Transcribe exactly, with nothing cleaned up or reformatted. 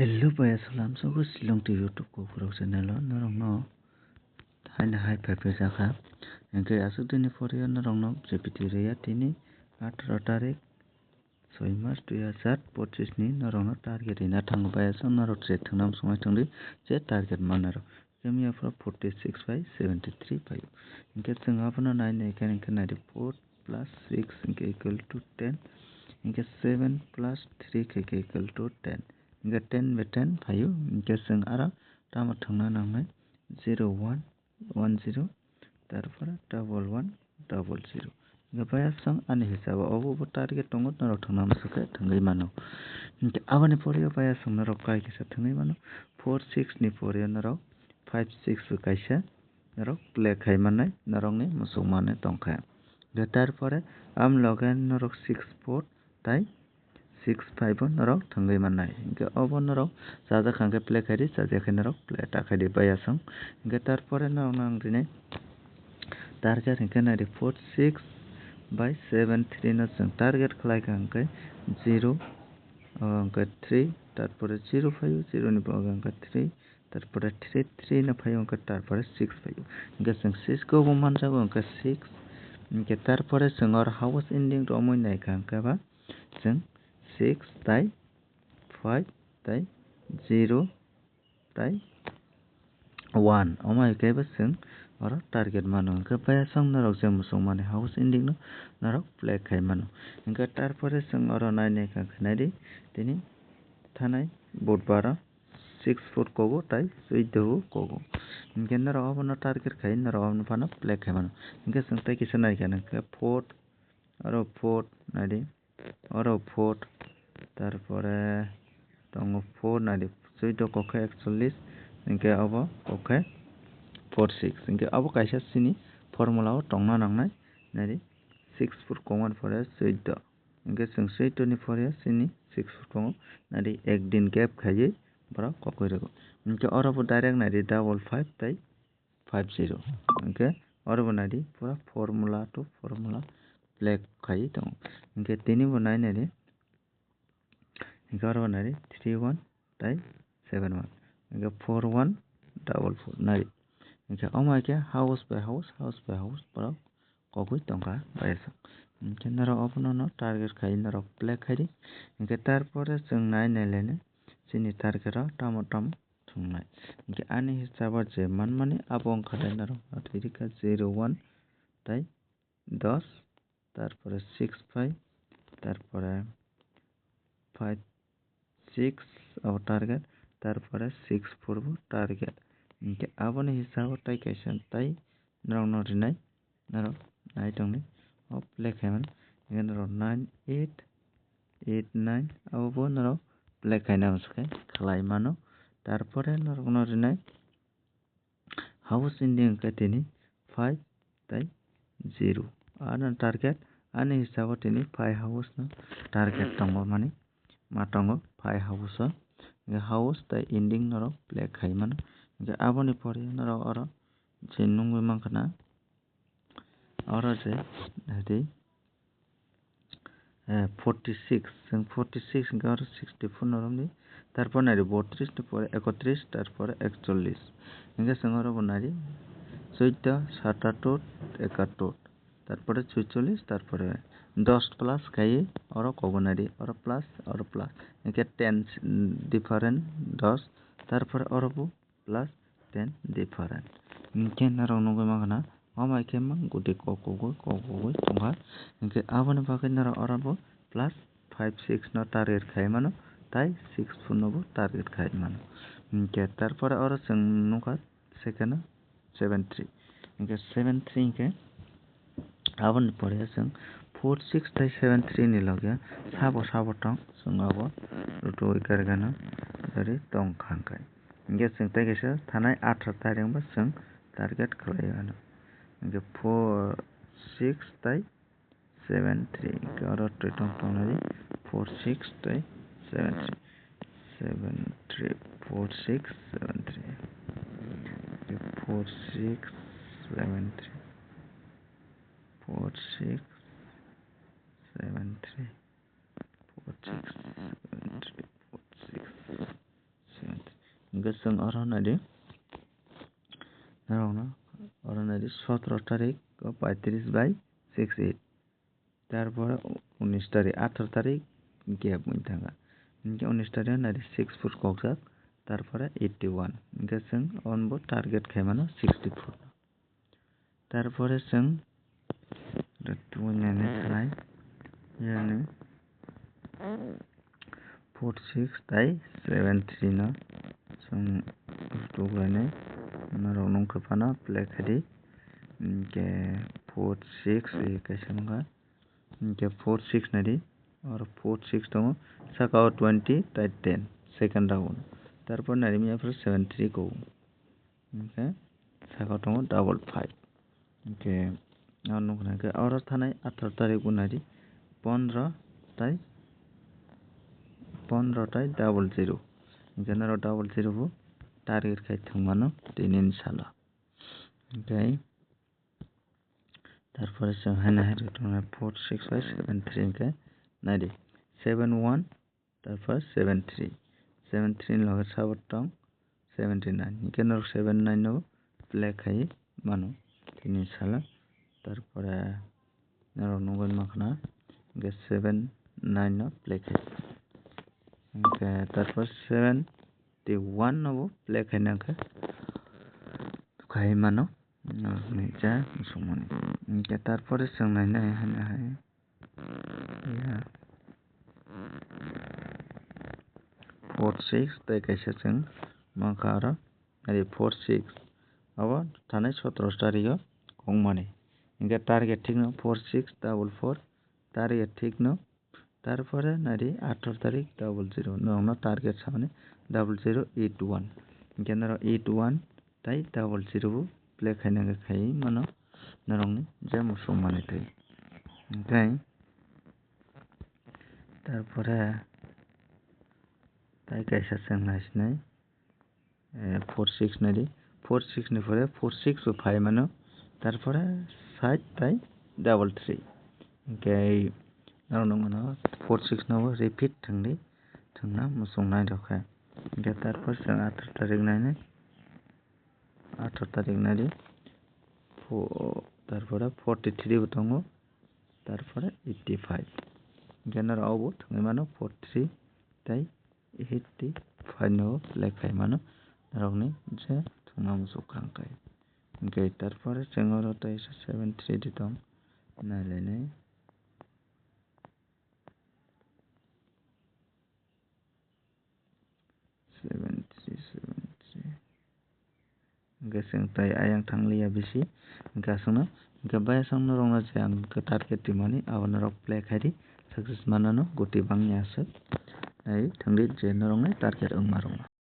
Hello, baya salam, sogo Shillong T V YouTube Kokborok channel o norokno haino hai phaiphai jakha. Hingke aswk dini pore norokno J P T rwya tini atharo tarik soi mas dui hazar pochis ni norokno target rina thango. Baya song norok je thwngnam songwi thwngdi je target manna rok. Kemiya phoro forty six by seventy three phaio. Hingke chwng abono nai nai khe hingke nai di four plus six hingke equal to ten. Hingke seven plus three khe equal to ten. Hingke ten by ten phaio. Hingke chwng aro tamo thwngna nangnai zero one one zero, tarpore double one double zero. Hingke baya song ani hisabo obo bo target tongo, norok thwngna muchukhe thwngwi mano. Hingke aboni pore baya song norok kai kisa thwngwi mano. Four six ni pore norok five six bo kaisa norok play khai mannai norokni muchungmani tongkha. Hingke tarpore am loge norok six four tai six five o norok thwngwi mannai. Hingke obo norok chajak hingke play khai di, chajak khe norok play ta khai di baya song. Hingke tarpore norokno ang rinai target hingke nai di four six by seven three no chwng target khlai kha hingke zero, o hingke three, tarpore zero phaio, zero ni bo hingke three, tarpore three three no phaio, hingke tarpore six phaio. Hingke chwng six khe bo manjago, hingke six. Hingke tarpore chwng oro house ending romwi naikha, hingke ba chwng six tai five tai zero tai one. Omo hai khe bo chwng oro target mano. Hingke baya song norok je muchungmani house ending no norok play khai mano. Hingke tarpore chwng oro nai naikha khe nai di tini thanai budbaro six foot kogo tai chwiddo kogo. Hingke norok obono target khai norok obono phano play khai mano. Hingke chwng tei kisa naikha hingke four, oro four nai di, oro four, tarpore tongo four nai di, chwiddo kok khe ekchollis, hingke obo kok khe four six. Hingke obo kaisa chini formula o tongna nangnai, nai di six foot kongmani pore chwiddo. Hingke chwng chwiddo ni pore chini six foot tongo, nai di ek din gap khaiwi borok kokoi rwgo. Hingke oro bo direct nai di double five tai five zero. Hingke oro bo nai di pura formula to formula play khaiwi tongo. Hingke tini bo nai nai di, hingke oro bo nai di three one tai seven one. Hingke four one double four nai di. Hingke omo hai khe house by house, house by house borok kokoi tongkha baya song. Hingke norok obono no target khai norok play khai di. Hingke tarpore chwng nai nai lainai chini target o tamo tamo thwngnai. Hingke ani hisabo je manmani abo wngkha de norok rwrikha zero one tai dos, tarpore six five, tarpore five six abo target, tarpore six four bo target. Hingke aboni hisabo tai kaisa tai norokno rinai, norok nai tongdi. O play khaimani, hingke norok nine eight, eight nine abo bo norok play khaina muchukhe khlai mano. Tarpore norokno rinai house ending hingke tini five tai zero. Ano target ani hisabo tini five house no target tongo mani ma tongo five house o. Hingke house tai ending norok play khai mano. Hingke aboni pore norok oro je nugwi mankha na oro je nai di eh, forty six, chwng forty six hingke oro sixty four no romdi, tarpor nai di botris, tarpore ekotris, tarpore ekchollis. Hingke chwng oro bo nai di chwiddo, satatur, ekatur, tarpore chuichollis, tarpore dos plus khaiwi oro kok bo nai di, oro plus, oro plus. Hingke ten different, dos, tarpore oro bo plus ten different. Hingke norok nugwi mankha na, omo hai khe mang gudi kok kogwi, kok kogwi tongkha. Hingke aboni bagwi norok oro bo plus five six no target khai mano, tai six four no bo target khai mano. Hingke tarpore oro chwng nukha second o seven three. Hingke seven three hingke aboni pore chwng four six tai seven three ni loge sabo sabo tong, chwng abo rutui kargano jari tong kha hingke. Hingke chwng tei kaisa thanai atharo tarikbo chwng target khlai mano. Hingke four six tai seven three. Hingke oro twi tong tongnai four six tai seven three. Seven three, four six seven three. Hingke four six seven three. Four six seven three. Four six seven three. Four six. Hwnkhe chwng oro naidi, norokno oro naidi sotro tarik o paitris bai six eight, tarpore unis tarik, atharo tarik gap wng thangkha. Hwnkhe unis tarik naidi six four kokjak, tarpore eighty one, hwnkhe chwng obo target khaimano sixty four. Tarpore chwng rwtwi nainai khlai, yani four six tai seven three no chwng rwtwi lainai, norok nungkha phano play khaidi, hwnkhe four six kaisa nungkha, hwnkhe four six naidi, oro four six tongo, saka o twenty tai ten second round, tarpor naidi manya phuru seven three ko. Hwnkhe saka tongo double five. Hwnkhe aro nukha hwnkhe oro thanai atharo tarik bo naidi pondro tai, pondro tai double zero. Hwnkhe norok double zero bo target khai thwngmano tinini salo. Hwnkhe tarpore chwng haino hai rwtongmani four six bai seven three hwnkhe naidi seven one. Tarpor seven three, seven three ni loge sabo tong seventy nine, hwnkhe norok seven nine no play khai mano tini salo. Tarpore norok nugwi mankha na hwnkhe seven nine no play khai, hwnkhe tarpor seventy one no bo play khai nangkhe khai mano norokni ja muchungmani. Hwnkhe tarpore chwng nainai haino hai. Ya. Four six tai kaisa chwng mankha oro, ari four six abo thanai sotro tarik o kongmani. Hwnkhe target thikno four six double four, target thikno, tarpore nari atharo tarik double zero, norokno target samani double zero eight one. Hwnkhe norok eight one tai double zero bo play khaina khe khai mano norokni je muchungmani twi. Hwnkhe tarpore tai kaisa chwng naisinai, eh, four six naidi, four six ni pore four six bo phai mano, tarpore side tai double three. Hwnkhe norok nukmano four six no bo repeat thwngdi, thwngna muchungnai rok khe. Hwnkhe tarpor chwng atharo tarik nainai. Atharo tarik naidi, pho-, tarpore forty three bo tongo, tarpore eighty five. Hwnkhe norok obo thwngwi mano four three tai eighty five no play khai mano norokni je thwngna muchung kha hwnkhe. Hwnkhe tarpore chwng oro tai seven three di tong nailainai. Seven three seven three. Hwnkhe chwng tai ayang thangliya bisi. Hwnkhe aswkno, hwnkhe bayasang norokno je ang target rimani, abo norok play khaidi, success manano goti bangni aswk. Nai thangdi je norokni target wngma rokno.